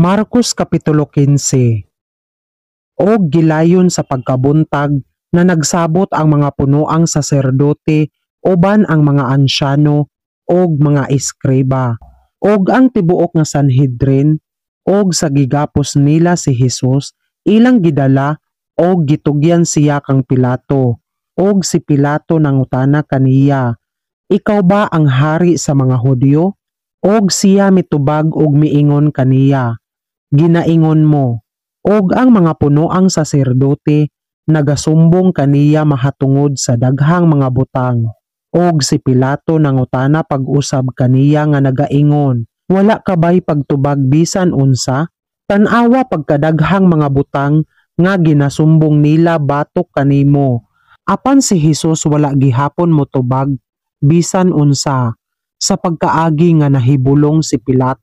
Marcos Kapitulo 15. Og gilayon sa pagkabuntag na nagsabot ang mga punoang saserdote uban ang mga ansyano og mga eskriba og ang tibuok nga Sanhedrin, og sa gigapos nila si Hesus, ilang gidala og gitugyan siya kang Pilato. Og si Pilato nangutana kaniya, "Ikaw ba ang hari sa mga Hudyo?" Og siya mitubag og miingon kaniya, "Ginaingon mo." Og ang mga punoang saserdote nagasumbong kaniya mahatungod sa daghang mga butang. Og si Pilato nangutana pag-usab kaniya nga nagaingon, "Wala ka bay pagtubag bisan unsa? Tan-awa pagkadaghang mga butang nga ginasumbong nila batok kanimo." Apan si Hesus wala gihapon motubag bisan unsa sa pagkaagi nga nahibulong si Pilato.